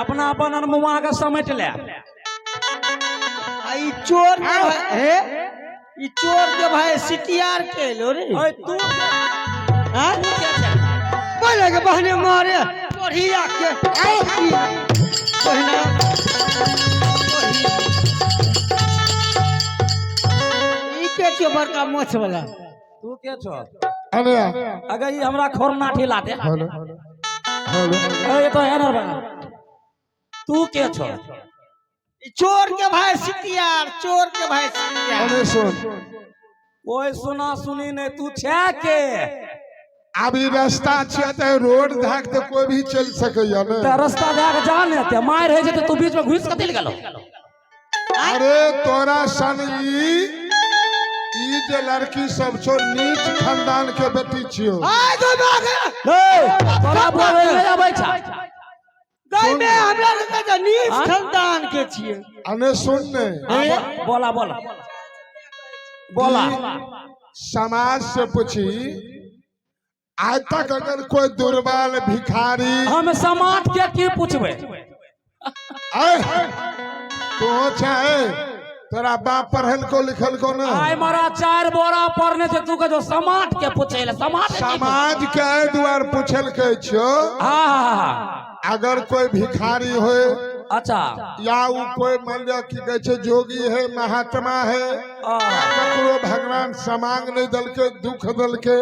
अपना अपन अनमुआ के समेट ले। आ ई चोर के भाई हे, ई चोर के भाई सीटीआर के एलो रे। ओए तू हां बोले के बहने मारे कोढ़िया के ई बहना ई के छो बड़का मोछ वाला? तू के छो? अरे अगर ई हमरा खोरनाठी लाते। हेलो हेलो, ए तो एनर बना, तू के छो? ई चोर के भाई सीटीआर, चोर के भाई सीटीआर। अरे सुन, कोई सुना सुनी नहीं, तू छे के? आब ई रास्ता छियै तऽ रोड धऽ के कोई भी चलि सकैया ने। ते रास्ता दए के जा ने, ते मारि होइ छै तऽ तू बीच में घुसि कथी लए गेलो? अरे तोरा सन ई जे लड़की सब छौ नीच खानदान के बेटी छियौ। आय गो बाग। ए तोरा बोलै नहि अबै छै। गई में हमरा के तऽ नीच आँ? खानदान के छियै। अने सुन ने। हाँ, बोला बोला बोला। समाज से पूछी, आज तक अगर कोई दुर्बल भिखारी हम समाज के की पूछबै? आय तो चाहे तोरा बाप पढ़ल को लिखल को ना। आइ मारा 4 बोरा पढ़ने छै, तू कह समाज के पूछै ले, समाज के की पूछबै? समाज के एहि दुआर पूछल के छियो। हाँ हाँ हाँ। अगर कोई भिखारी होए, अच्छा, या उ कोई मान लिया की कहै छै जोगी है, महात्मा है, ककरो भगवान समांग नहीं दलके, दुख दलके,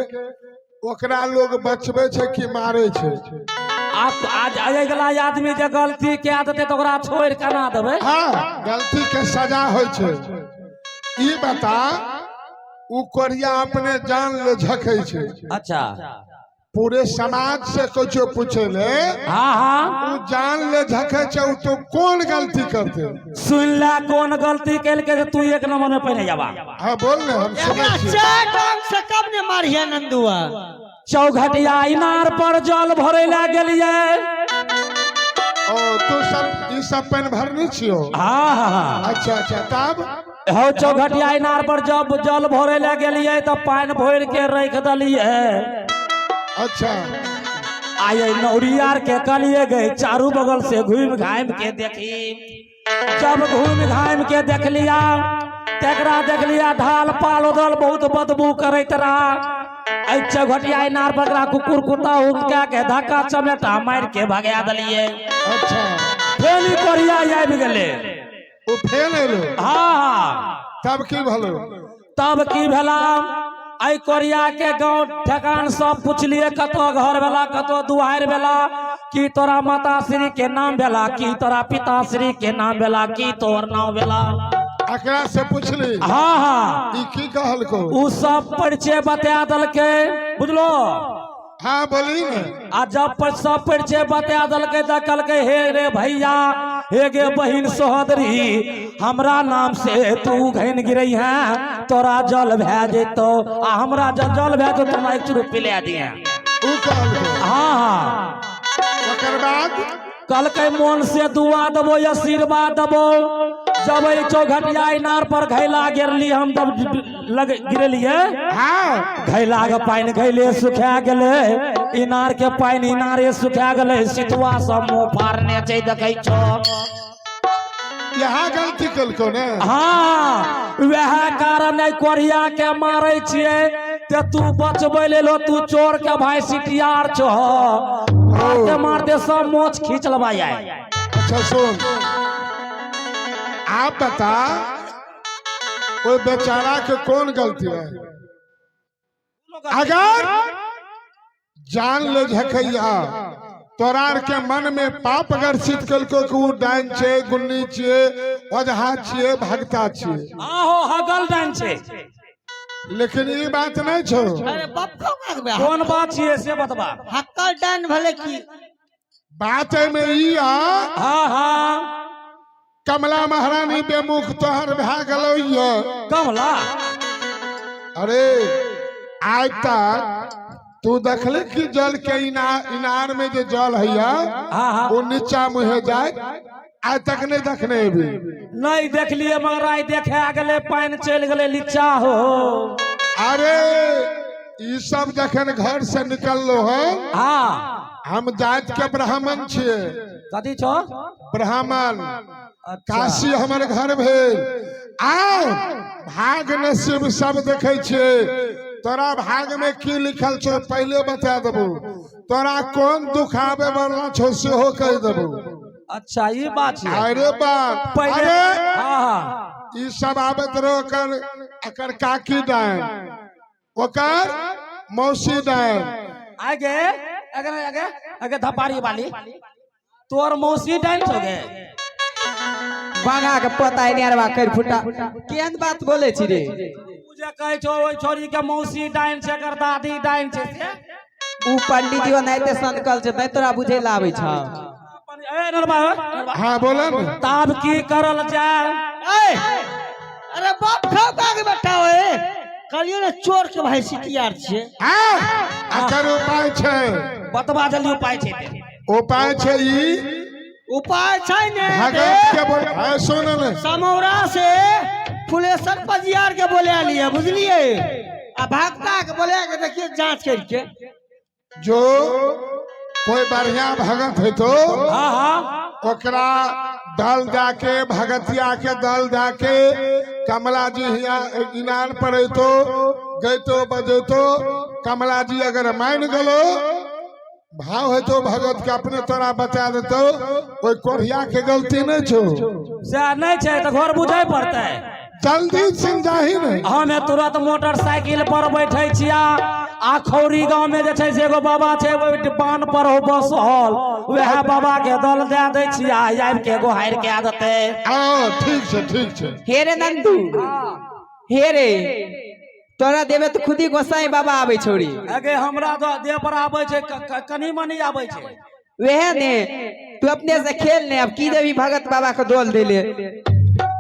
ओकरा लोग बचबै छै कि मारे छै? आज आज अगला आदमी जे गलती कए देतै तऽ ओकरा छोड़ि केना देबै? हाँ, गलती के सजा होइ छै। ई बता, उ कोरिया अपने जान ले झकै छै। अच्छा। पूरे समाज से कुछो पूछे ले। हाँ हाँ। उ जान ले झकै छै, उ तो कोन गलती करते? सुन ले, कोन गलती केलकै जे तू एक नंबर में पहिने जाबा? हाँ बोल ने, हम सुनै एकरा छी। 4 टांग से कब ने मारिया नंदुआ? चौघटिया इनार पर जल भरे ला गेलियै। ओ तू सब ई सब पानि भरने छियो? हाँ हाँ हाँ। अच्छा अच्छा, तब? हौ, चौघटिया इनार पर जब जल भरे ला गेलियै तऽ पानि भरि के रखि देलियै। अच्छा। आये नौरियार के कहलिए गए चारू बगल से घूमि घामि के देखी। जब घूमि घामि के देख लिया तकरा देख लिया ढाल पाल उधल बहुत बदबू करैत रहा। एहि चौघटिया इनार पर एकरा कुकुर कुत्ता हुनका के धक्का चमेटा मारि के भगा देलिए। अच्छा। फेर ई कोरिया आबि गेलै। ओ फेर एलो? हाँ हाँ। तब की भलो? तब की भेला, एहि कोरिया के गांव ठेकान सब पुछलिए, कतौ घर भेला, कतौ दुआरि भेला, की तोरा माताश्री के नाम भेला, की तोरा पिताश्री के नाम भेला, की तोहर नाम भेला? एकरा से पुछली? हाँ हाँ। ई की कहलको? उ सब परिचय बता देलकै, बुझलो? हाँ बोली ने। आ जब पर सब परिचय बता देलकै तऽ कहलकै, हे रे भैया, हे गे बहिन सोहदरी, हमरा नाम से तू घैन गिरै है तोरा जल भए जेतौ, आ हमरा जब जल भए जेतौ हमरा एक चुरू पिला दिहे। उ कहलको? हाँ हाँ। ओकर बाद? कहलकै मोन से दुआ देबो, आशीर्वाद देबो। जब एहि चौघटिया इनार पर घैला गिरली हम, तब लग गिरलिए। हाँ। घैला के पानि घैले सुखा गेलै, इनार के पानि इनारे सुखा गेलै, सितुआ सब मुँह फाड़ने छै, देखै छो? यहाँ गलती केलको ने? हाँ, वएह कारण एहि कोरिया के मारै छियै ते तू बचबै लेल, तू चोर के भाई सिटियार छो, मारते मारते सब मोछ खींच लेबा आइ। अच्छा सुन, आप बता, कोई बेचारा के कौन गलती है? अगर जान ले झकैया तोरार के मन में पाप ग्रसित कलको कि उ डाइन छे, गुन्नी छे, ओझा छे, भगता छे। आहो, हगल डाइन छै। लेकिन ई बात नहीं छो। अरे बाप को मांगबे। कोन बात छियै से बतबा। हक्कल डान भले की। बात में ई आ। हाँ हाँ। कमला महारानी बेमुख तोहर भए गेलौ ये। कमला? अरे आज तक तू देखले कि जल के इनार, इनार में जे जल हैया, हाँ हाँ। वो नीचा मुहे जाए? आज तक नहीं देखने भी? नहीं देखलिए, मगर आइ देखे गेलै पानि चलि गेलै नीचा हो। अरे ई सब जखन घर से निकललो है, हाँ। हम जाति के ब्राह्मण छियै। कथी छो? ब्राह्मण। अच्छा। काशी हमर घर भेल। आओ भाग नसीब सब देखै छियै। तोरा भाग में की लिखल छौ पहिले बता देबू। तोरा कोन दुख आबे वाला छौ सेहो कहि देबू। अच्छा ई बात छै। अरे बाप, पहिले अरे हाँ हाँ ई सब आबैत रहो ओकर एकर काकी डाइन, ओकर मौसी डाइन। आगे आगे आगे आगे धपारी वाली तोर मौसी डाइन छौ गे। बांगा के पता है नियरवा कर फुटा केहन बात बोले छी रे। तू जे कहै छौ ओहि छोरी के मौसी डाइन छै, एकर दादी डाइन छै से? उ पंडित जी ओनाहिते सनकल छै, नहीं तोरा बुझे ला आबै छ। ए नरबा, नरबा। हाँ बोला ने। तब की करल जाय? ए, अरे बाप खाओ का के बैठा हो। ए कहलियो ने चोर के भाई सिटियार छियै। हाँ, एकर उपाय छै। बतबा जल्दी उपाय छै ते। उपाय छै ई। उपाय छै ने। भगत के बोल, हाँ, सुन ने। समौरा से फुलेसर पजियार के बोले लिए बुझलिए, आ भागता के बोले के देखिए जांच करके। जो कोई बढ़िया भगत है तो हाँ हाँ ओकरा दल जाके भगतिया के दल जाके कमला जी हिया इनार पर अतो गैतो बजेतो। कमला जी अगर मान गलो भाव है तो भगत के अपने तोरा बता देतो। कोई कोढ़िया के गलती नहीं छो। से नहीं छै तऽ घर बुझै पड़तै। जल्दी समझाही नहीं। हमे तुरंत मोटरसाइकिल पर बैठे छिया आ खौरी गांव में जे छै से एगो बाबा छै ओहि पान पर हो बस हॉल, वएह बाबा के दल दए दै छिया, आबि के एगो हारि के आ देतै। आओ ठीक छै, ठीक छै। हे रे नंदू, हे रे तोरा देबे तो खुद ही गोसाई बाबा आबै छोरी। अगे हमरा तो देह पर आबै छै, कनी मनी आबै छै। वह ने तू अपने से खेल ने, अब की देवी भगत बाबा के डोल देले,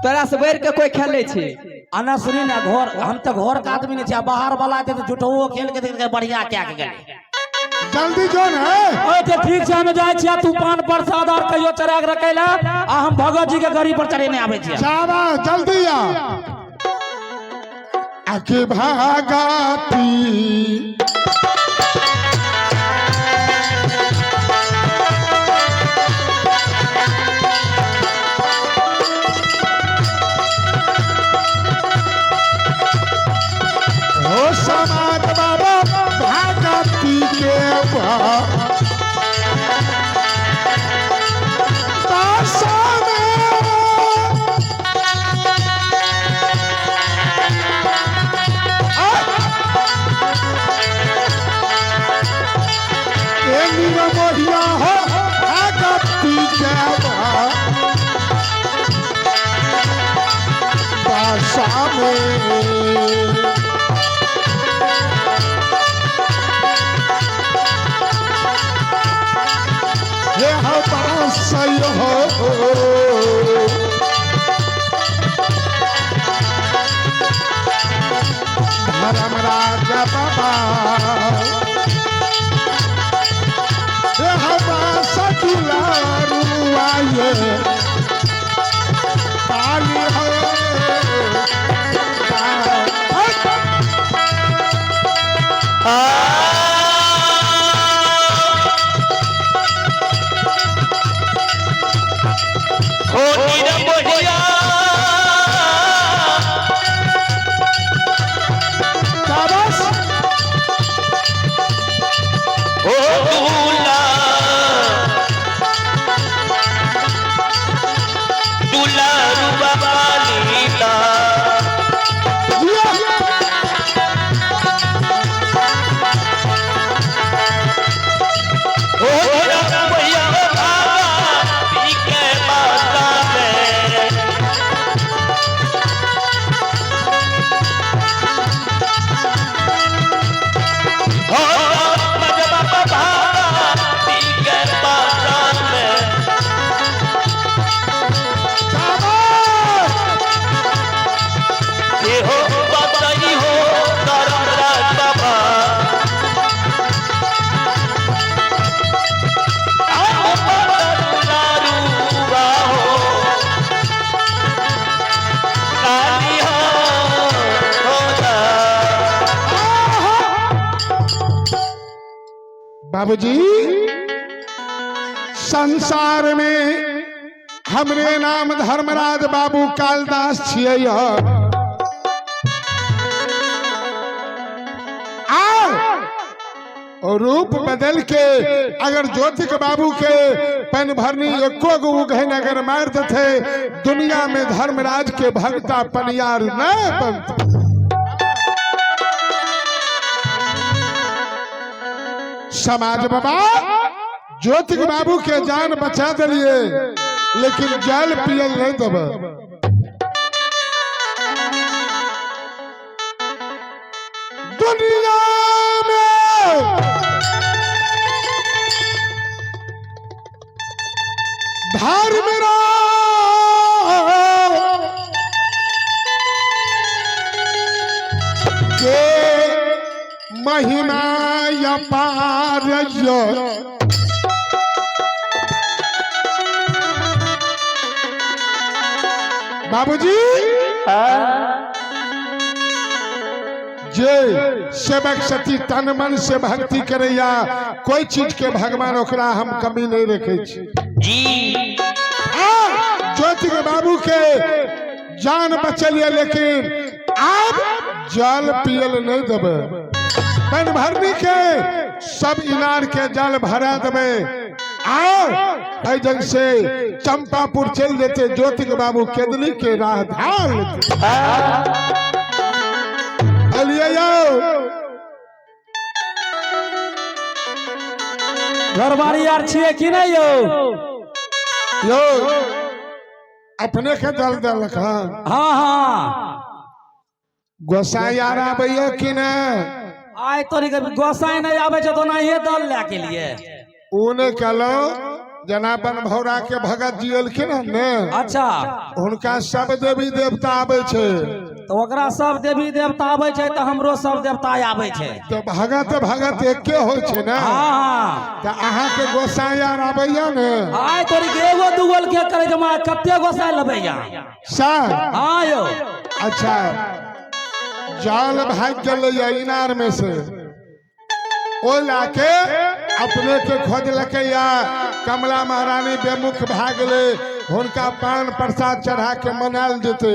तोरा से बढ़ के कोई खेले छे। आना सुनी ना, घर हम तो घर के आदमी नहीं छियै, बाहर वाला छै तऽ झूठो खेल के देख के बढ़िया क्या के गेलै। जल्दी जो ने। ओए ते ठीक छै, हम जाइ छियै, तू पान प्रसाद और कहियो चढ़ा के रखै ला आ हम भगत जी के गड़ी पर चढ़ेने आबै छियै। जावा जल्दी आ। आके भागाती हो समाज बाबा भागती के दासा में। ए निरमोहिया हो भागती के दासा में। ये हो बासई हो धर्मराज बाबा, ये हो बास दुलारुआ ये काली हो। हो निरमोहिया शाबाश। हो दूला दुलारुआ लीला। जिया। हो निरमोहिया बाबा के माता में। हो मजबा बाबा के माता में। शाबाश। ये हो बताई हो धर्मराज बाबा, हम दुलारुआ हो काली हो होदा। बाबूजी। संसार में हमरे नाम धर्मराज बाबू कालदास छियै। और रूप बदल के अगर ज्योतिक बाबू के पन भरनी एको गो उघैन अगर मार देते, दुनिया में धर्मराज के भक्ता पनियार न बनते। समाज बाबा ज्योतिक बाबू के जान बचा दिलिए, लेकिन जल पियल नहीं देब। दुनिया में धर्म के महिमा अपार य। बाबूजी जे सेवक सती तन मन से भक्ति करैया, कोई चीज के भगवान ओकरा हम कमी नहीं रखे छी जी। ज्योति के बाबू के जान बचलिए, लेकिन अब जल पियल नहीं देबे। पन भरनी के सब इनार के जल भरा देबे। और एहि से चंपापुर चल देते ज्योति के बाबू केदली के राह धार लेते। अलिए यौ घरवारी आर छियै कि नहीं यौ? यौ अपने के जल देलक हन। हाँ हाँ। गोसाई आर आबैया कि नहि? आइ तोरी के गोसाई नहीं आबै छै तो ओनाहिए दल लए के लिए। ओ नहि कहलहुँ, जेना बनभौरा के भगत जी एलखिन हन ने। अच्छा। हुनका सब देवी देवता आबै छै। तऽ ओकरा सब देवी देवता आबै छै तऽ हमरो सब देवता आबै छै। तऽ भगत भगत एके होइ छै ने। हाँ हाँ। तऽ अहाँके गोसाई आर आबैया ने? आइ तोरी के एगो दूगो के करै छै, हमरा कते गोसाई लबैया। सर। हाँ यौ। अच्छा, जाल भागि गेलैया इनार में से, ओ लाके अपने के खोजलकै या कमला महारानी बेमुख भए गेलै, हुनका पान प्रसाद चढ़ा के मनायल जेतै।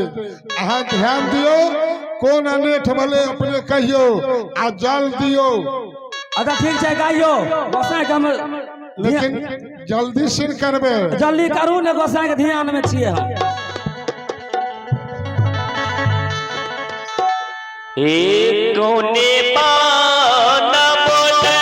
अहाँ ध्यान दियौ, कोन अनेठ भेलै अपने कहियौ आ जल दियौ। अच्छा ठीक छै गाइयो गोसाई के हम, लेकिन जल्दी सिन करबै। जल्दी करू ने, गोसाई के ध्यान में छियै हम। एक कोने पाना बोले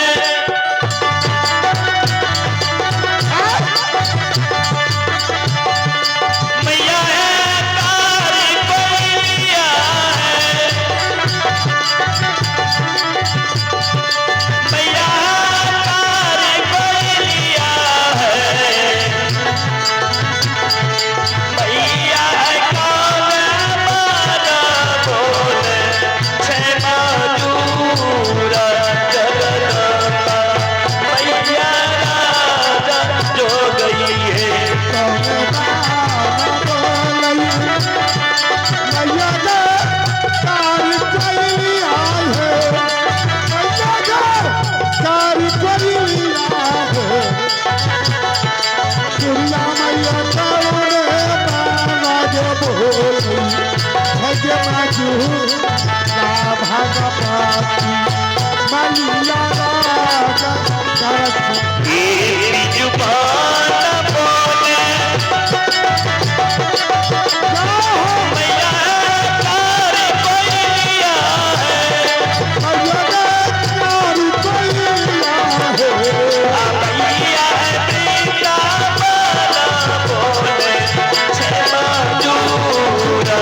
मैया है तारी कोयलिया है, मैया तारी कोयलिया है, मैया है कान मारा बोले क्षमा दूरा जगदम्बा, मैया राजा जो गई है। मेरी जुबान बोले मैया तारी कोयलिया है, मैया है वृंदावन बोले क्षमा दूरा।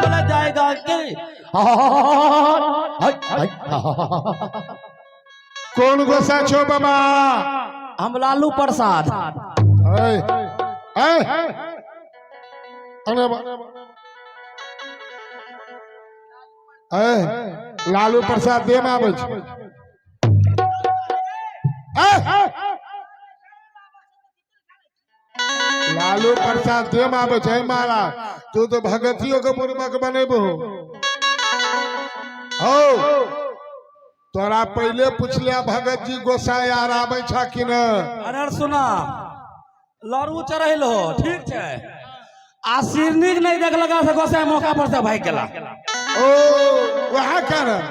बोला जाएगा कि कोन गोसा छो बाबा? हम लालू प्रसाद। ऐ, ऐ, अरे ऐ, लालू प्रसाद देह में आबै छै। ऐ, लालू प्रसाद देम आबै छै महाराज, तू तो भगतियो के बुड़बक बनेबो हो। तोरा पहले पूछलिया भगत जी गोसाई आर आबै छा कि न? अरे सुना, लड़ू चढ़ैल हो ठीक छै, आ सिरनी नहीं देखलक से गोसाई मौका पर से भागि गेला। ओ वएह कारण।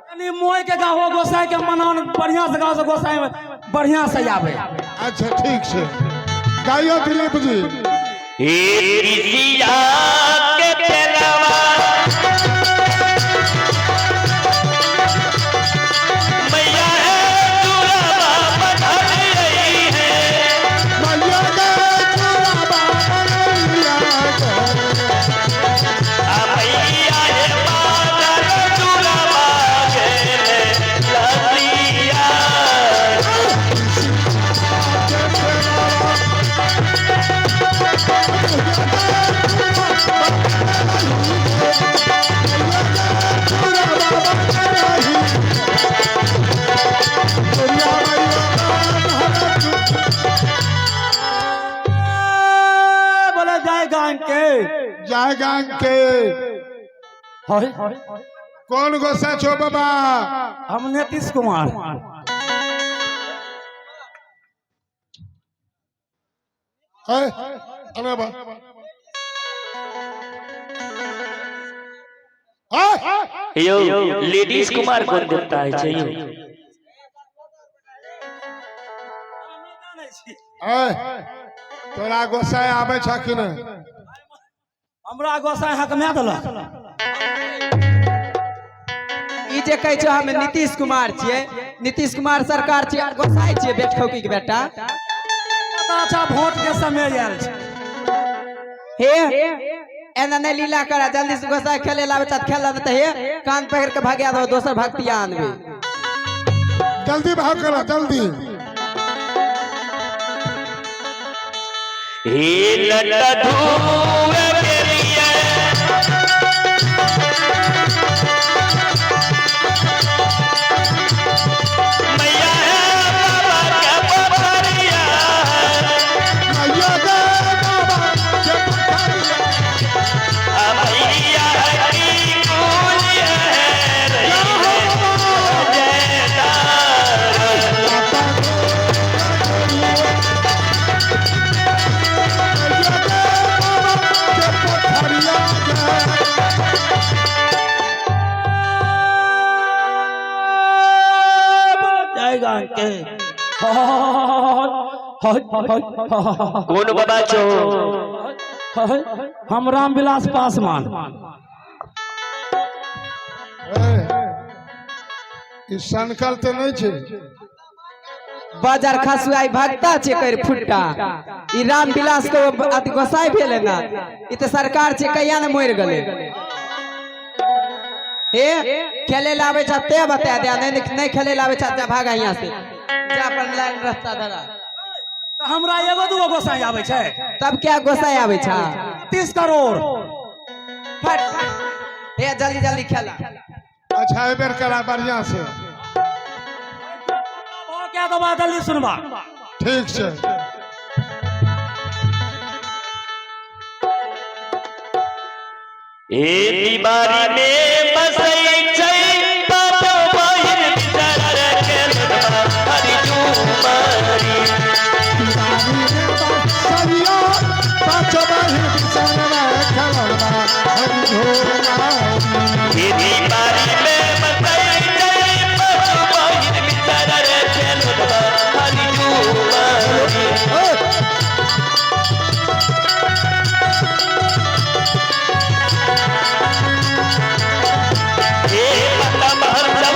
कनी मोय के गाहो गोसाई के मनान बढ़िया से गाओ से गोसाई में बढ़िया से आवे। अच्छा ठीक छै, गाइयो दिलीप जी। हे ऋषिया के पेलवा मैया है चूड़ावा बंधल रही है। मैया गे चूड़ावा बनैया गे। आ मैया हे बादल चूड़ावा गेले ललिया। चूड़ावा बनैया। दुनिया मैया बोले जाय गांग के। जाय गांग के। होय। कौन गोसा छो बाबा? हम नीतीश कुमार। है अरे बा है। यो लेडीज कुमार कौन देवता है चाहिए? है, तोरा गोसाई आबै छ कि नहि? हमरा गोसाई हक में देलक। ई जे कहै छौ हम नीतीश कुमार छियै, नीतीश कुमार सरकार छियै और गोसाई छियै बेटखौकी के बेटा। पता अच्छा वोट के समय आयल छै। हे एना नहीं लीला करा, जल्दी से गोसाई खेले लावे त खेल न त हे कान पकड़ के भाग्या दो, दोसर भक्तिया आनबे। जल्दी भाग करा जल्दी। हे लट धूर के लिए मैया है बाबा के पथरिया है। मैया गे बाबा के पथरिया। आ मैया की कुल है रही है जयदार। माता गे मैया गे बाबा के पथरिया गे। जाय गांग के। कौन बाबा छो? हम रामविलास पासवान। ई सनकल तऽ नहि छै। बाजार खसुआई भक्ता छै कर फुट्टा, ई रामविलास के अति गोसाई भेले ना, ई त सरकार छै कहिया ने मरि गेलै। हे खेले लावे छ ते बता दे, नहीं नहीं खेले लावे छ ते भागा यहाँ से, जा अपन लाइन रास्ता धरा। तऽ हमरा एगो दूगो गोसाई आबै छै? तब क्या गोसाई आवे छ? 30 करोड़। फट हे जल्दी जल्दी खेला। अच्छा एहि बेर करा बढ़िया से। क्या दबा जल्दी सुनबा। ठीक छै। ए दीवारी में बसै छै पापो बहिन बिचार के लड़वा हरि झूमरी। सरिया पाँच बहिन बिसरवा खेलवा हरि झोला। ए दीवारी में बसै छै पापो बहिन बिचार के लड़वा हरि झूमरी। ए पता महर सब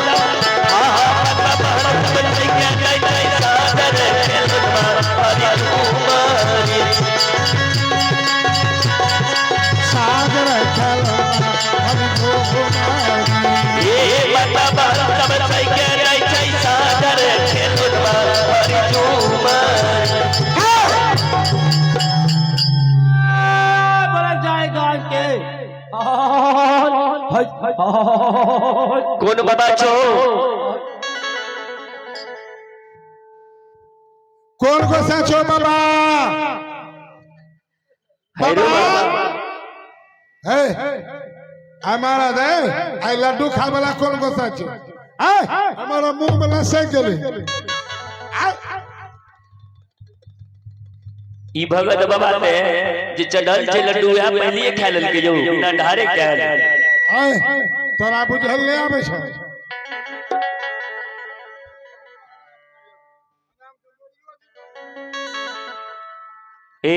हा हा पता महर सब छै के नै नै सादर के लड़वा हरि झूमरी। सागर खेलवा हरि झोला। ए पता महर सब छै के नै छै सादर के लड़वा हरि झूमरी। बोले जाय गांग के। कोन बाबा छो? कोन गोसा छो बाबा? हैरो बाबा। हे हमारा दे आई लड्डू खाए वाला कौन गोसा छे? आय हमारा मुंह में लसक गेलै। ई भगत बाबा ते जे चढ़ल छै लड्डू वएह पहलिए खा लेलकै यौ, बिना ढारे खायल। आय तोरा बुझल नहि आबै छौ? ए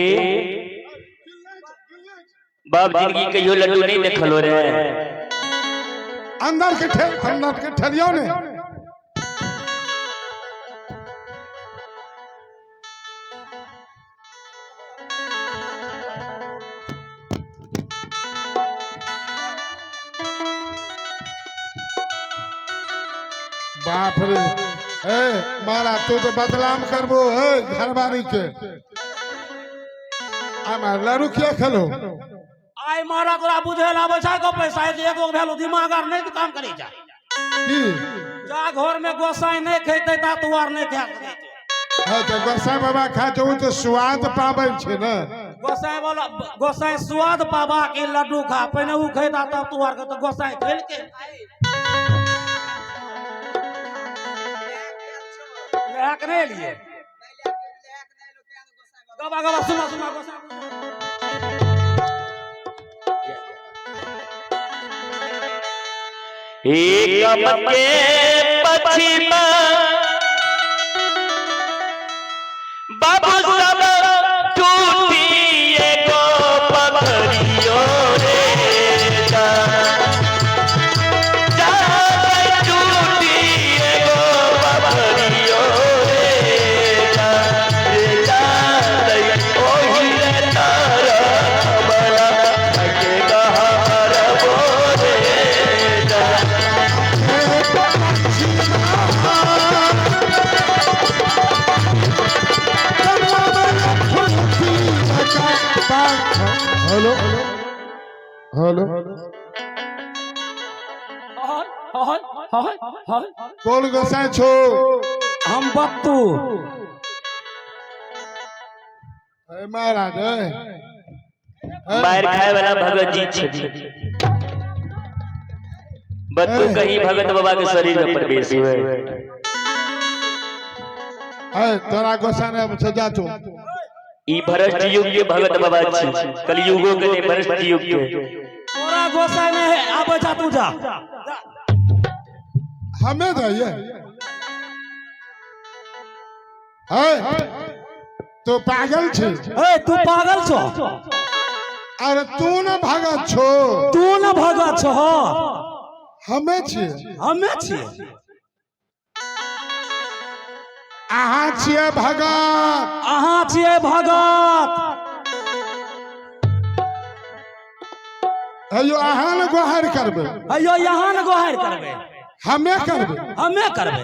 बाप, जिंदगी कहियो लड्डू नहीं देखलो रे। अंदर के ठेल, अंदर के ठेलियो ने। बाप रे, ए मारा तू तो बदनाम करबो है घरवाली के। हमार लड़ू किया खेलो? आइ मारा, तोरा बुझे आबै छै को पैसा एगो भेलो दिमाग आर नहि काम करै छै। की? जा घर में गोसाई नहि खेतै ता तू आर नहि खा सकै छौ। हाँ तो गोसाई बाबा खा तो तो स्वाद पाबै छै ने। गोसाई वाला गोसाई स्वाद पाबा के लड्डू खा, पहिने उ खेता तब तू आर के तो गोसाई खेलके लए के नहि एलियै। गबा गबा, सुना सुना गोसाई। एक के पश्चिम बाबू सब टूटी एगो पकड़ियो रे जा जा टूटी एगो पकड़ियो रे जा रे जा ओही रे तारा कमला के गहर बोरे जा। हेलो हेलो, कौन गोसाई छो? हम बत्तू। ए महाराज, ए मार खाए वाला भगत जी छथि बत्तू, कहीं भगत बाबा के शरीर में प्रवेश हुए। ए तोरा गोसाई ने छै, जा तू। ई भ्रष्ट युग के भगत बाबा छी, कलयुगो के नहीं, भ्रष्ट युग के। तोरा गोसाई नहि आबै छ, तू जा। हमें जाइए है तो पागल छी? ए तू पागल छो? अरे तू न भगत छो। तू न भगत छो। हमें छियै। हमे छियै। अहाँ छियै भगत। अहाँ छियै भगत। अयो अहाँ ने गोहार करबै। अयो यहाँ ने गोहार करबै। हमे करबै। हमे करबै।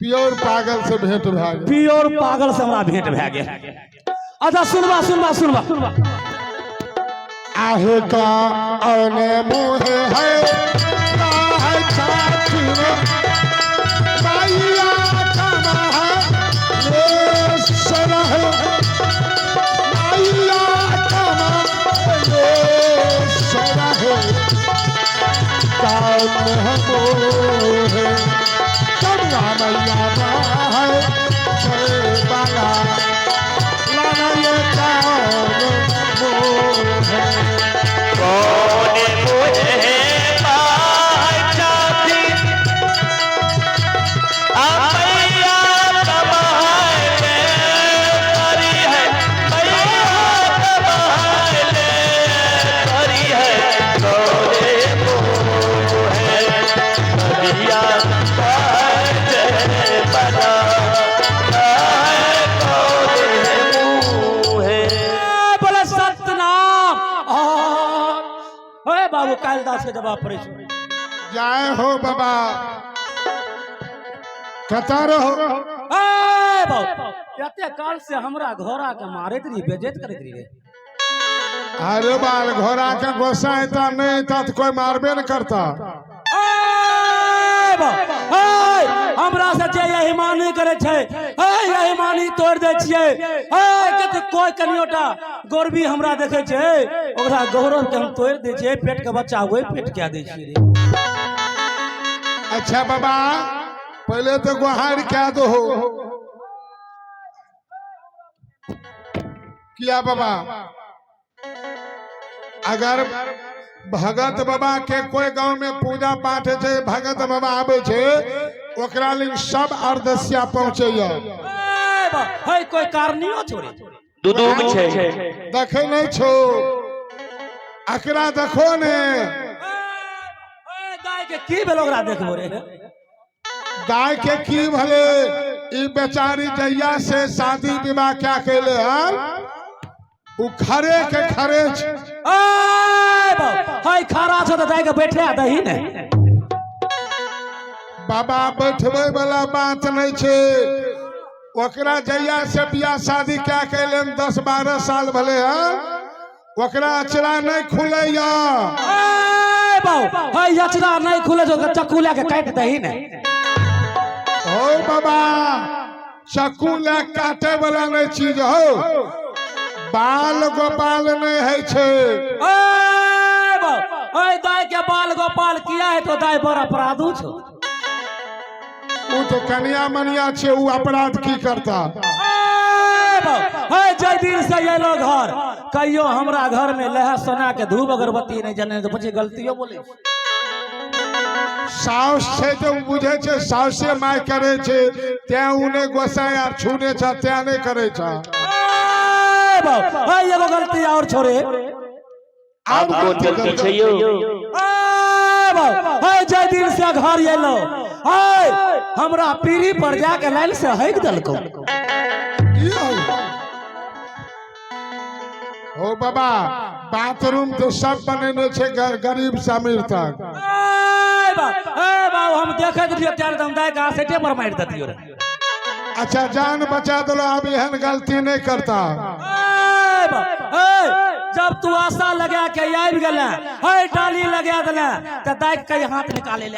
प्योर पागल से भेंट भए गेल। प्योर पागल से हमरा भेंट भए गेल। अच्छा सुनबा सुनबा सुनबा। आहे का औने मुहे है काहे छाती मैया कमा है ये सरह मैया कमा ये सरह कान मोहे कमा मैया है जय बाला लाना ये कान मोहे। कौन मुझे पाचाती मैया कमाले करी है, मैया कमाले करी है, कौन मोहे करिया बना कौन मुहे। ए, बोले सतनाम। ओए बाबू, कालिदास के जवाब पड़े छौ। जय हो बाबा, कतऽ रहो? ए बाबू, एते काल से हमरा घोड़ा के मारैत रही, बेजैत करैत रही रे। अरे बाल, घोड़ा के गोसा एता नहीं एता तो कोई मारबे न करता। ए बाबू। बा, हे, हमरा से जे यहिमानी करे छै, हे यहिमानी तोड़ दै छियै। हे कते कोई कनियोटा गौरवी हमरा देखै छै, ओकरा गौरव के हम तोड़ दै छियै। पेट के बच्चा ओहि पेट के दै छियै रे। अच्छा बाबा, पहले तो गुहार क्या दो हो किया बाबा? अगर भगत बाबा के कोई गांव में पूजा पाठ है छै, भगत बाबा आवे छै, ओकरा लिए सब अर्दस्या पहुंचे। ए बा, हे कोई कारणियो छोड़े दुदुम छै। देखे नहीं छो अकरा, देखो ने। ए, गाय के की भेल ओकरा देखबो रे? गाय के की भले, ई बेचारी जहिया से शादी विवाह क्या कैले हन, उ खरे के खरे छै। ए बा, हे खड़ा छो त दाय के बैठे दही ने। बाबा, बैठबै वाला बात नहीं छै। ओकरा जहिया से बियाह शादी क्या कैले, 10-12 साल भले हन, ओकरा अचरा नहीं खुलैया। ए बाऊ, हे अचरा नहीं खुले छो त चक्कू लए के काटि दही ने। हो बाबा, चक्कू ले काटे वाला नहीं चीज हो, बाल गोपाल नहीं है छै। ए बाऊ, ए दाय के बाल गोपाल किया है तो दाय बड़ अपराधू छो। उ तो कनिया मनिया छै, उ अपराध की करता? ए बाऊ, हे जय दिन से अयलो घर, कहियो हमरा घर में लह सोना के धूप अगरबत्ती नहीं जने, तो पूछे गलतियों बोले। साउस छै तऽ उ बुझै छै साउसे my करे छै, तें उ नहि गोसाइ आर छूने छ, तें नहि करे छ। ए बाऊ, हे एगो गलती और छोड़े। आब कोन गलती छै यौ? ए बाऊ, हे जय दिन से घर अयलो, हे हमरा पीढ़ी पर जाके लाइन से हक देलको। की हो हो बाबा, बाथरूम तो सब बनेने छै, गरीब से अमीर तक। ए बाऊ, ए बाऊ, हम देखैत रहियो त्यार हम दाय के आसेटे पर मारि देतियो रे। अच्छा, जान बचा दिलो, अब एहन गलती नहीं करता। ए बाऊ, ए जब तू आशा लगा के आबि गेले, हे डाली लगा देले, त दाय के कहीं हाथ निकाले ले।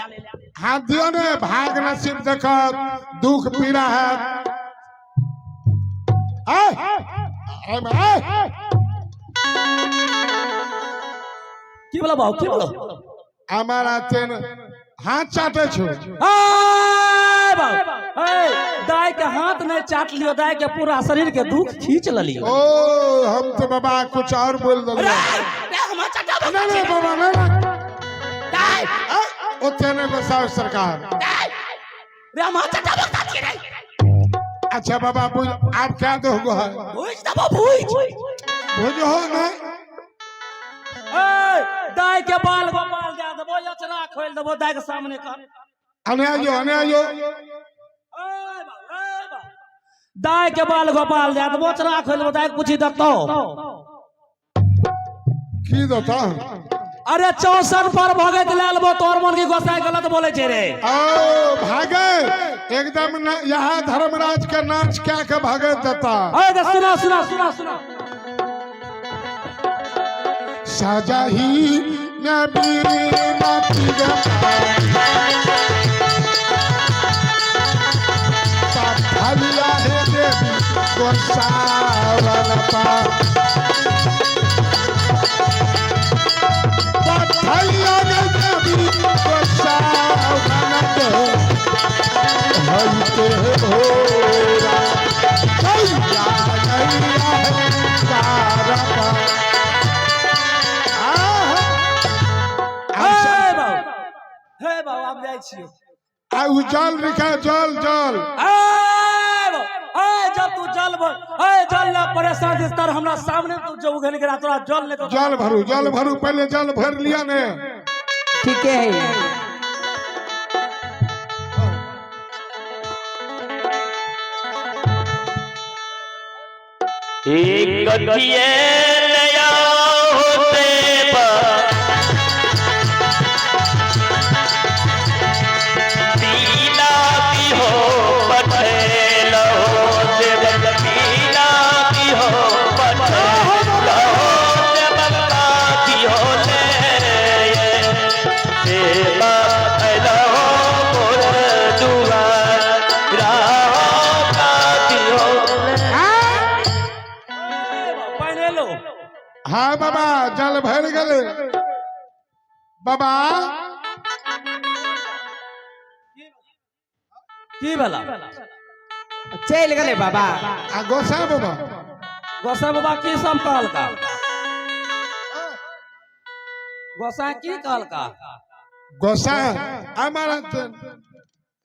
हाथ दियो ने, भाग नसीब देखत, दुख पीड़ा है। आय आय आय। की बोला बाऊ, की बोलो? हमारा तेन हाथ चाटे छो। ए बाऊ, ए दाय के हाथ नहीं चाट लियो, दाय के पूरा शरीर के दुख खींच ललियो। ओ, हम तो बाबा कुछ और बोल दिलो। नहीं नहीं बाबा, नहीं नहीं, ओते नहीं बसाओ सरकार। रे हम चटा बकता छी रे। अच्छा बाबा, बुझ आप क्या दो है? भुज दबो, भुज। बुझो ने। ए दाय के बाल गोपाल दे देबो, अचरा खोल देबो दाय के सामने कर। अने आइयो, अने आइयो। ए बा, ए बा। दाय के बाल गोपाल दे देबो, अचरा खोल देबो, दाय के पूछी दत्तो। की देता? अरे 64 पर भगत ले लेबो, तोर मन की गोसाई गलत बोले छे रे। ओ भागे एकदम न, यहाँ धर्मराज के नाच क्या के भागे देता। अरे तो सुना सुना सुना सुना। साजा ही नबी नबी पथलिया हे देवी गोसावन पा पथलिया हे देवी गोसावन पे हईते भोरा गैया गैया हे कारपा आहा। हे बाबू, हे बाबू, हम जाइ छियो। आ उ जल रिखा, जल जल। ए बाबू, ए जब तू जल भर, ए जल ला परेशान दिस तर हमरा सामने तू जो उघन गिरा तोरा जल ले तो। जल भरू, जल भरू, पहले जल भर लिया ने। ठीके है। एक गठिए नया होते पीला की हो पटेल हो सेवक, पीला की हो पटेल हो सेवक की हो ले सेवा हो। हाँ बाबा जल भरि गेलै बाबा। की भेला? चलि गेलै बाबा। आ गोसाई बाबा? गोसाई बाबा की सब कहलका? गोसाई की कहलका? गोसाई हमारा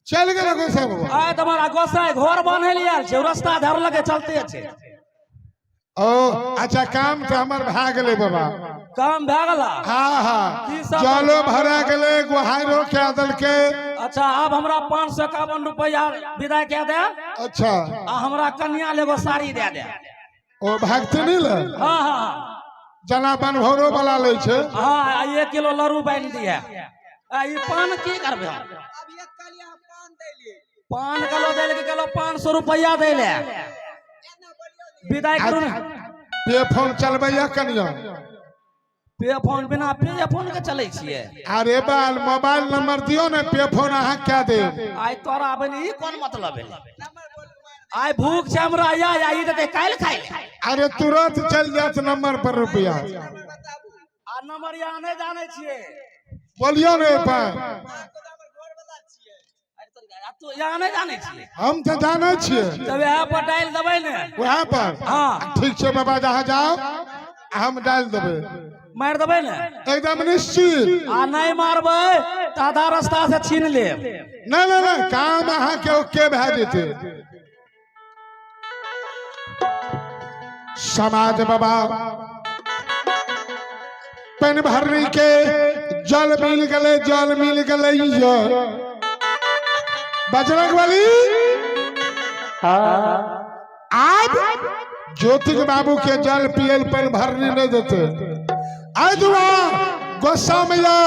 चलि गेलै गोसाई बाबा। आय तुम्हारा गोसाई घर बान्हे ले आयल छै, रास्ता धर लगे चलते छै। ओ अच्छा, काम तऽ हमर भए गेलै बाबा। काम भए गेला? हाँ हाँ। की सब? जलो भरा गेलै, गुहारो कए देलकै। अच्छा, आब हमरा 551 रुपया विदा कए दे। अच्छा। आ हमरा कन्या ले एगो साड़ी दे दे। ओ भक्तनी ले? हाँ हाँ। जना बनभौरो वाला लै छै। हाँ, आ 1 किलो लड़ू बान्हि दिहे। आ ई पान की करबै हम? पान गलो दै ले गेलो, 500 रुपया दै ले। विदाई करू ने। पे फोन चलबैया कनिया? पे फोन? बिना पे फोन के चलै छियै? अरे बाल, मोबाइल नंबर दियो ने, पे फोन अहाँ क्या देब। आइ तोरा बनी ई कोन मतलब भेलै? आइ भूख छै हमरा, या या ई देतै काल्हि खाइ ले। अरे तुरंत चल जात नंबर पर रुपया। आ नंबर यहाँ नहि जानै छियै। बोलियो ने पर। आ तू यहाँ नहि जानै छियै? हम तऽ जानै छियै। तऽ वएह पर डालि देबै ने। वएह पर? हाँ। ठीक छै बाबा, जहाँ जाओ हम डालि देबै। मारि देबै ने? एकदम निश्चित। आ नहि मारबै तऽ आधा रास्ता से छीन लेब। नहि नहि नहि, काम अहाँके ओके भए जेतै। समाज बाबा, पानि भरनी के जल मिल गेलै, जल मिल गेलै। यो बजरंग बली, आब ज्योतिक बाबू के जल पियल पानि भरनी नहीं देते। आइ दुआ गोस्सा मैया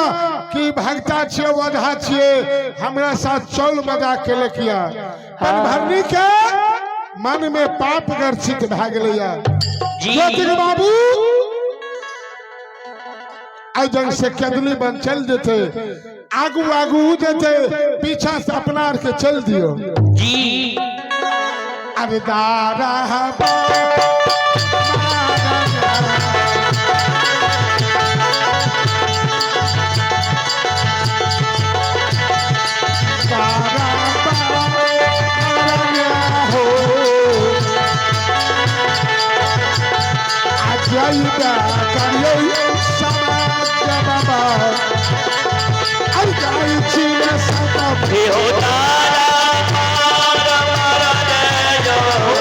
कि भगता छियै, ओझा छियै, हमरा साथ चौल मजा के किया। पानि भरनी के मन में पाप गर्छित भए गेलैया। ज्योतिक बाबू आइ जंग से केदली बन चल जेते, आगू आगू उ जेते, पीछा से अपना आर के चल दियो। जी। अरे दारा। हे हो तारा मारा मारा जय हो।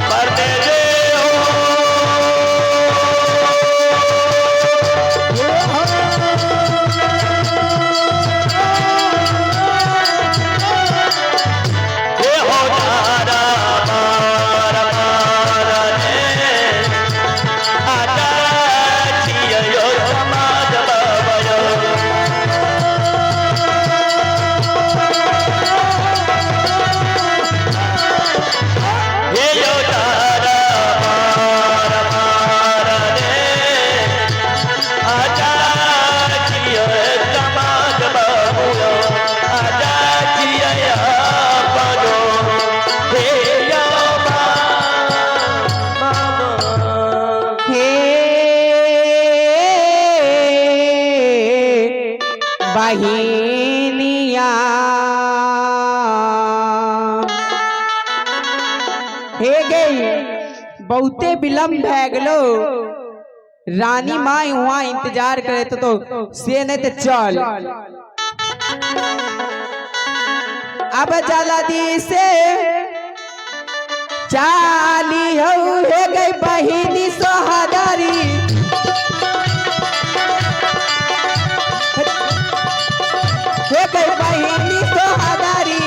मरने दे हो। हे हो तारा मारा मारा रे आजा छियो समाज बाबा। हे यो तारा मारा मारा रे आजा छियो समाज बाबू, आजा छियो बाजो हे यो मामा। हे बहिनिया, हे गई, बहुते विलम्ब भए गेलो। रानी माँ वहाँ इंतजार करे तो से नहीं तो चल। अब जल्दी से चाली हो। हे गई बहिनी सोहदारी, हे गई बहिनी सोहदारी,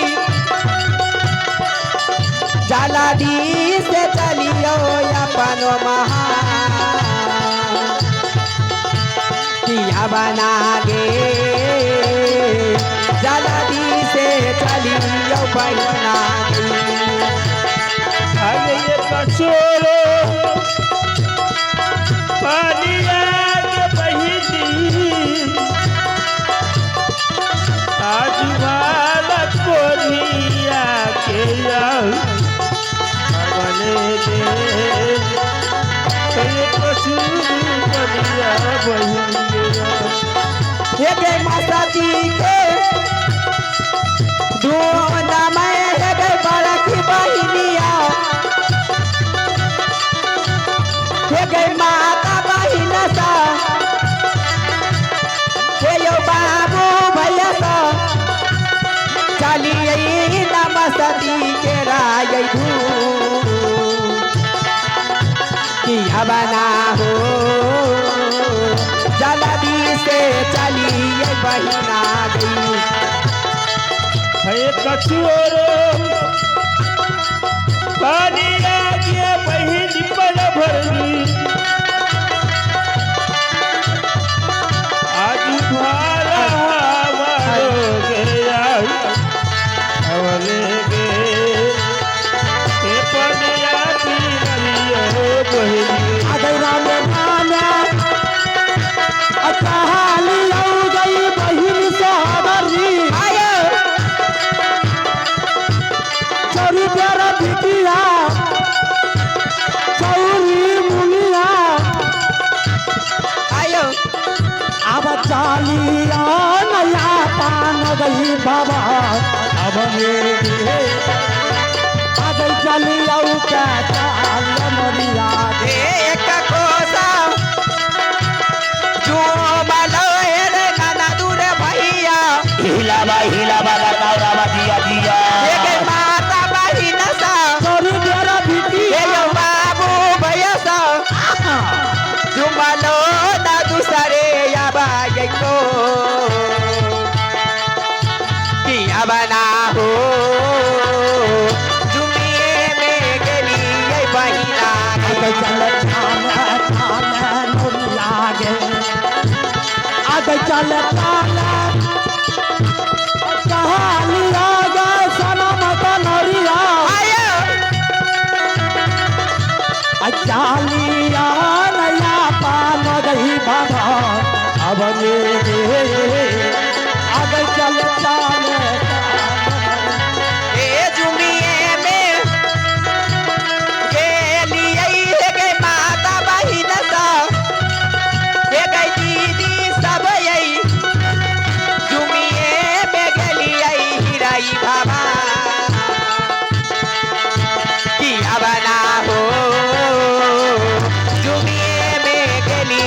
जल्दी से चलियो अपन महा किया बना गे। जल्दी से चलियो बहिना। अरे ये कटोरो पानिया के बहिनी, आज वाला कोर गे हे कचूरू पनिया बहिनी गे। हे गे माता जी के धून में हे गे बड़की बहिनिया, हे गे माता बहिन सा, हे यो बाबू भैया सा, चलिए नमस्ती के राय कि बना हो जल्दी से चलिए बहिना गई। हे कचूरो पनिया गे बहिनी पर भरली आज भारा हमारो गया अवले गे हे पनिया पीलियो बहिनी। आगे राम नाना कहाली आउ गई बहिन सोहबरी आयो चौरी प्यारा बिटिया चौरी मुनिया आयो अब चालिया नया पान गई बाबा अब मेरे आगे चलिया के चाल मरिया हे एक कोसा जो मालो हे रे नाना दूर भैया, हिलावा हिलावा लगाओ रामा जिया जिया। हे गे माता बहिन सा, चौरी प्यारा हे बिटिया यो बाबू भैया सा, जुमालो ना दूसरे या बाई को किया बना हो जुमिए में गेली ये बहिना। आगे चल चाल चाल नोरिया गे आगे चल चाल कहालिया गे सनम नोरिया आयो चालिया नया पान गई बाबा अब मेरे आगे चल चाल ए जुमिए में गेली हे गे माता बहिन सा, हे गे दीदी सब यही जुमिए में गेली हिराई बाबा किया बना हो जुमिए में गेली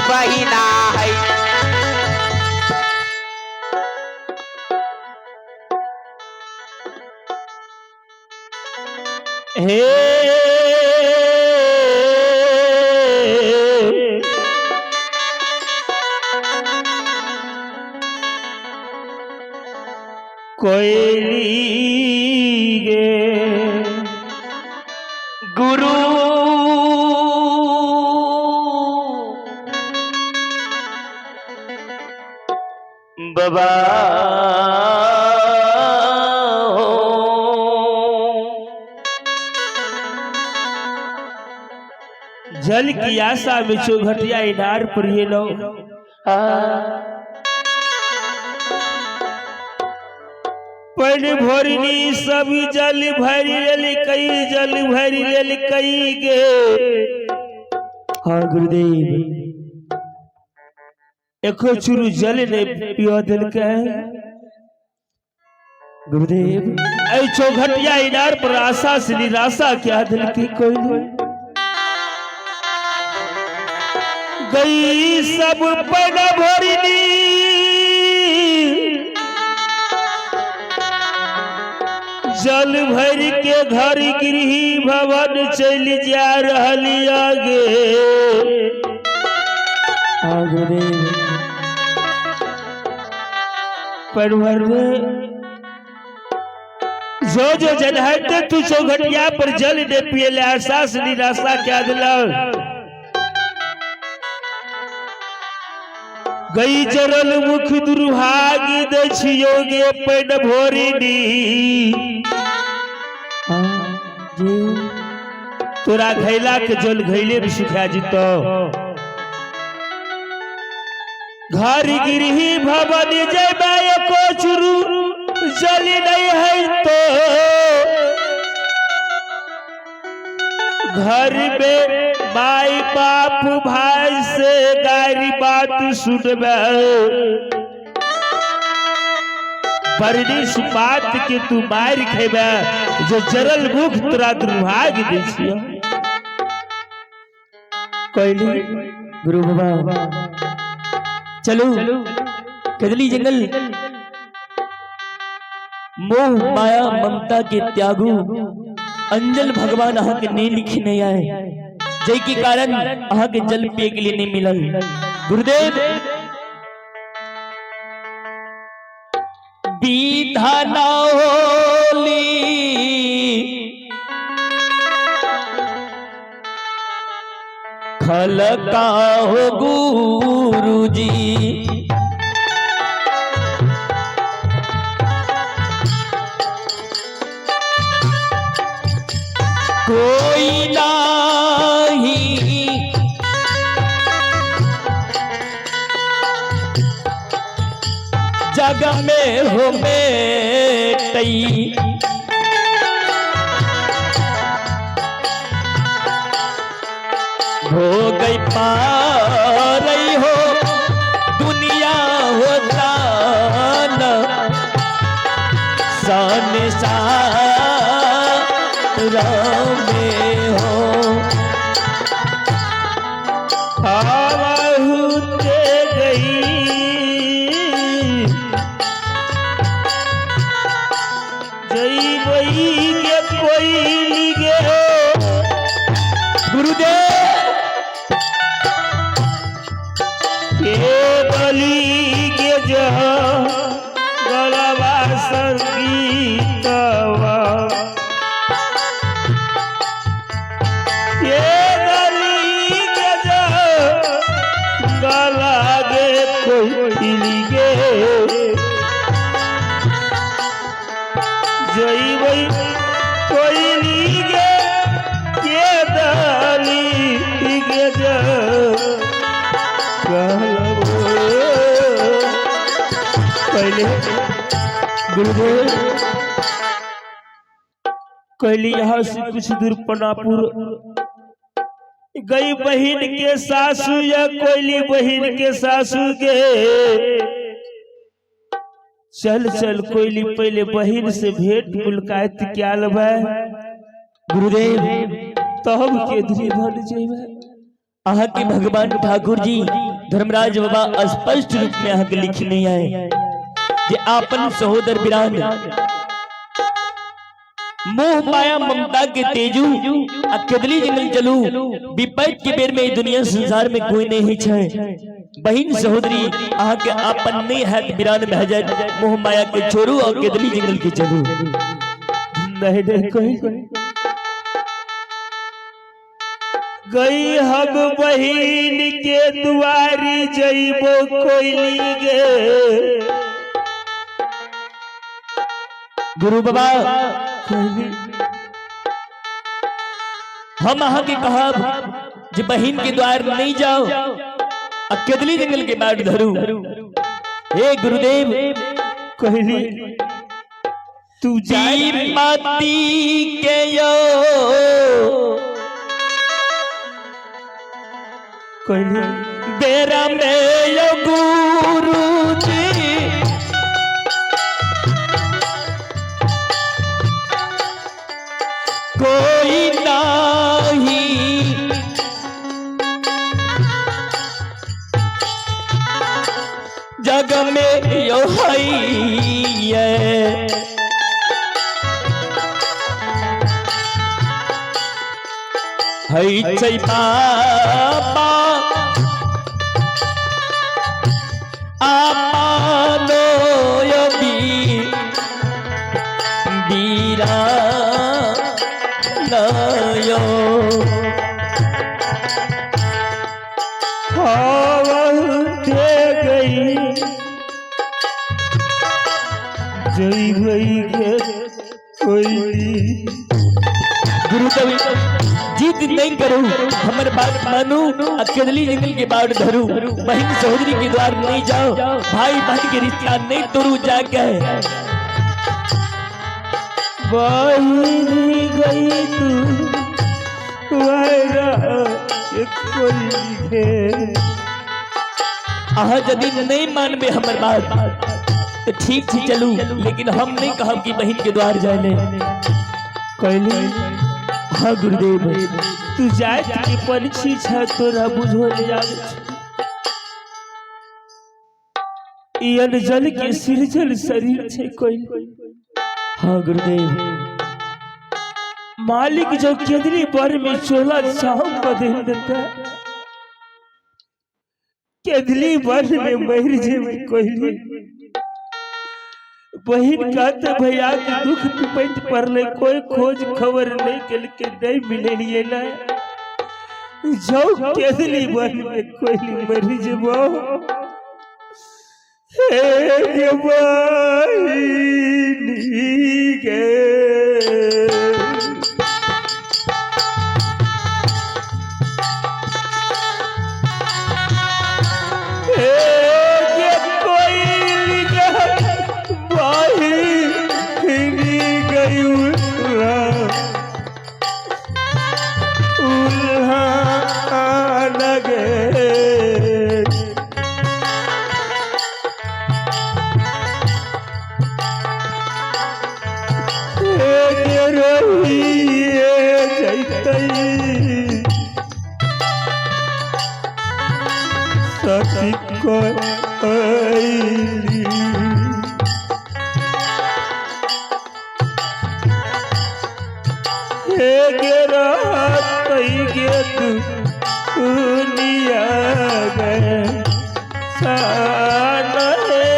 बहिना है। हे कोयली गे गुरु बाबा जल की आशा में चौघटिया इनार पर ये लो पन भोरनी सब जल भरी लेल कई जल भरी लेल कई गे। हाँ गुरुदेव एको चुरू जल नहीं पियो दिल के गुरुदेव। ऐ चौघटिया इनार पर आशा से निराशा क्या दिल की कोई नहीं गई सब पन भोरनी जल भर के घर गृही भवन चल जा रहली आगे पर में जो जो जल है ते तू चौघटिया पर जल दे पिए ले एहसास निराशा क्या दिला गई चरल मुख दुर्भाग दछियो गे पेट भोरिनी तोरा घैला के जल घैले में सुखा जितो घर गिरही भवन जयबे एको चुरू जल नहीं है तो घर में माई बाप भाई से गारी बात सुनबे, बरनिस बात के तू मार खेबे, जो जरल मुख तोरा दुर्भाग्य दै छियो। कहली गुरु बाबा चलू कदली जंगल, मोह माया ममता के त्यागू अंजल भगवान अहाँ के नहीं लिखी नहीं आए, जय के कारण अहाँ के जल पिए के लिए नहीं मिलल। गुरुदेव विधानौली खलका हो गुरुजी, कोई नाही जग में हो मेटई, हो गई पारई हो दुनिया हो जान संसार में हो। आवाहुते गई जईबई के कोई गे। गुरुदेव के बलि के जह गलवा संगीतवा, के बलि के जह गला गे कोई गे, जईबई कोई गे के दली गे जह पहले। गुरुदेव कहली यहाँ से कुछ दूर पनापुर गई बहन के सासू या कोयली बहन के सासू के, चल चल कोयली पहले बहन से भेंट मुलाकात क्या लबे। गुरुदेव तब के धीरे भल जेबे। अहाँ के भगवान ठाकुर जी धर्मराज बाबा स्पष्ट रूप में अहाँ के लिखने आए जे आपन सहोदर बिरान मोह माया ममता के तेजू आ केदली जंगल चलू, विपत के बेर में ई दुनिया संसार में कोई नहीं छे। बहिन सहोदरी अहाँ के आपन नहीं हैत बिरान भए जाए, मोह माया के छोड़ू और केदली जंगल के चलू। नहीं नहीं कोई गई हम बहिन के दुआरी जइबो कोइली गे। गुरु बाबा हम अहाँ के कहब जे बहिन के द्वार नहीं जाओ आ केदली जंगल के बाट धरू। हे गुरुदेव कहली तू जाए पति के यो कहली बेरा में यो गुरु जी कोई नहीं जग में यो है। है छै बाबा आपनो यो बीरा नयो। दे गई जइबई के कोइली। गुरुदेव जिद नहीं करू, हमर बात मानू आ केदली जंगल के बाट धरू, बहन सहोदरी के द्वार नहीं जाओ, भाई बहन के रिश्ता नहीं तोड़ू जाके। बहिनी गई तू कोई गे। अहाँ यदि नहीं मानबे हमर बात तो ठीक छै चलू, लेकिन हम नहीं कहब कि बहन के द्वार जाए ले। कोयली। हाँ गुरुदेव। तू जात के पंछी छ, तोरा बुझो ले आवे छ। ई अनजल के सिरजल शरीर छै कोयली। हाँ गुरुदेव। मालिक जो केदरी बर में चोला चाहू बदल देता, केदली बर में मर जेबै कोयली। बहिन कहते भैया के दुख पिपैत पड़ले, कोई खोज खबर नहीं केलके, नहीं मिले ना। जो केदली बर में कोयली मर जेबो। हे गे बहिनी गे। हे कोयली गे बहिनी गई उल्हा उल्हा लगे। हे रहिए जैतै सखी कोयली। हे गे रहतै गे दुनिया गे सान हे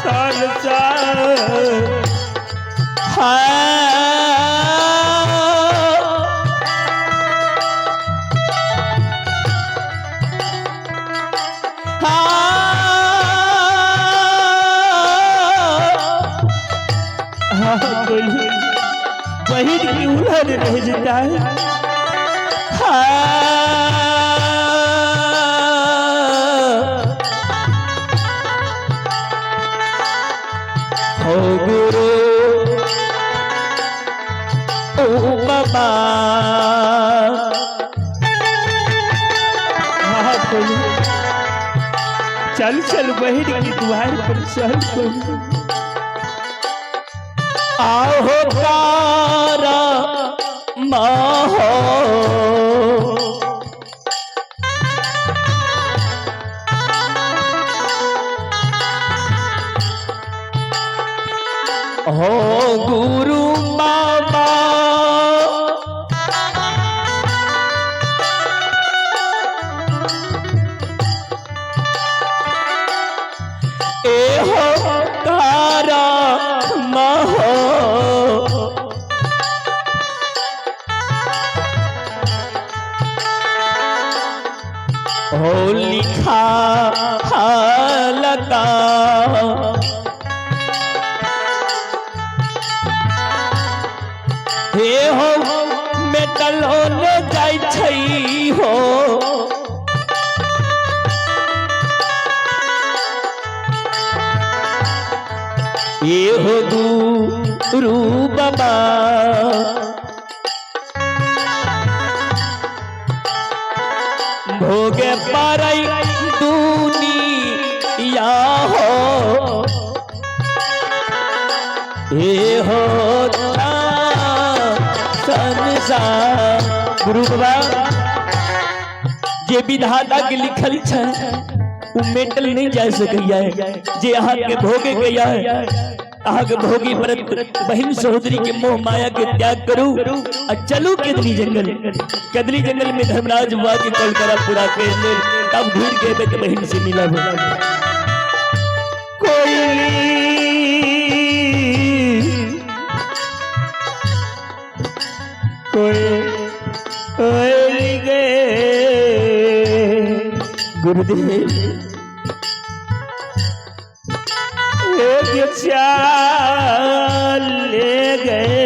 संसार। हाँ हाँ। हाँ कोयली, बहिन की उलहन रह जाता है। हाँ हो गुरु ओ बाबा। हाँ कोयली, चल चल बहिन की द्वार पर चल कोयली। आहो तारा माहो हो गुरु बाबा। ए हो तारा माहो हो लिखा लता। हे हो मेटल ने जाइ छै हो। ए हो गुरु बाबा। भोगे पारई दुनिया हो। हे हो संसार। गुरु बाबा जे विधाता के लिखल छै उ मेटल नहीं जा सकैया है। जे अहाँ के भोगे गया है, अहाँ के भोगी परत। बहिन सहोदरी के मोह माया के त्याग करू आ चलू केदली जंगल। केदली जंगल में धर्मराज बुआ के कल करा पूरा कर ले, तब घूर के एबै तऽ बहिन से मिलब। कोयली कोयली गे। गुरुदेव। एक चाल ले गए।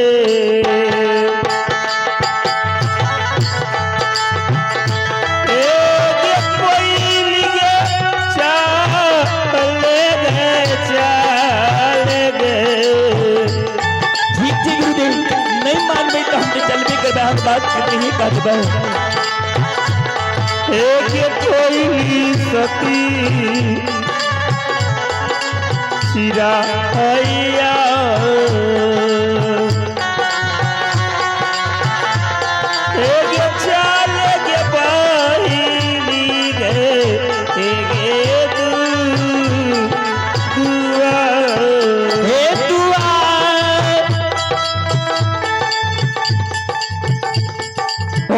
एक कोयली गे चाल ले गए, चाल गए। ठीक छै गुरुदेव, नहीं मानबै तऽ हम तऽ चलबे करबै। करबै हम बात कितनी ही कहबै। एक कोई सती चिराइया एक चाल के बहिनी रे एक दुआ हे दुआ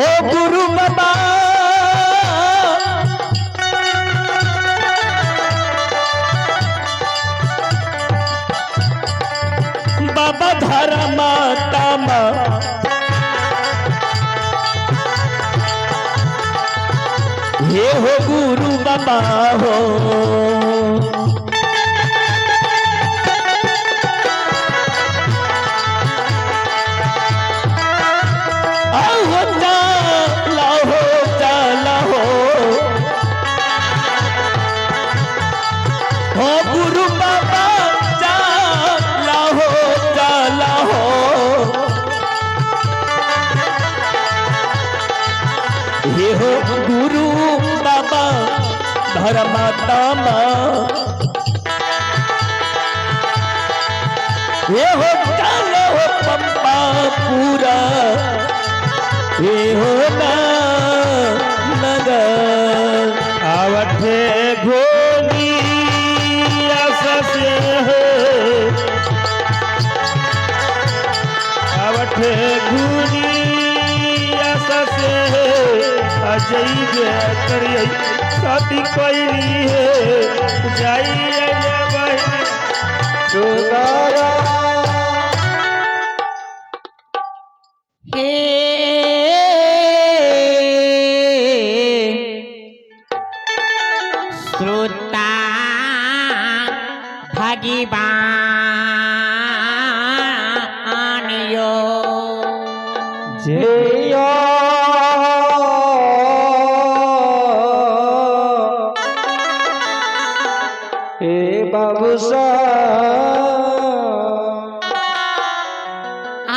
ओ गुरु बाबा बाबा धारा माता माँ हे हो गुरु बाबा हो। आहो चाला हो चाला हो हो गुरु बाबा चाला हो चाला हो। हे हो गुरु बाबा धर्माता माँ हे हो चालो हो पंपा पूरा हे हो ना नगर आवठे घोनी आशा से हो आवठे घूनी आशा से हो अजय गे करियै सती कोइली है जाई बहिनी हे श्रोता भगवान यो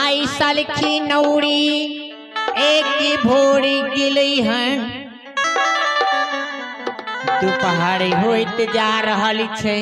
आई सालखी नौरी एक भोरी गेलै हन। दुपहर होइत जा रहल छै।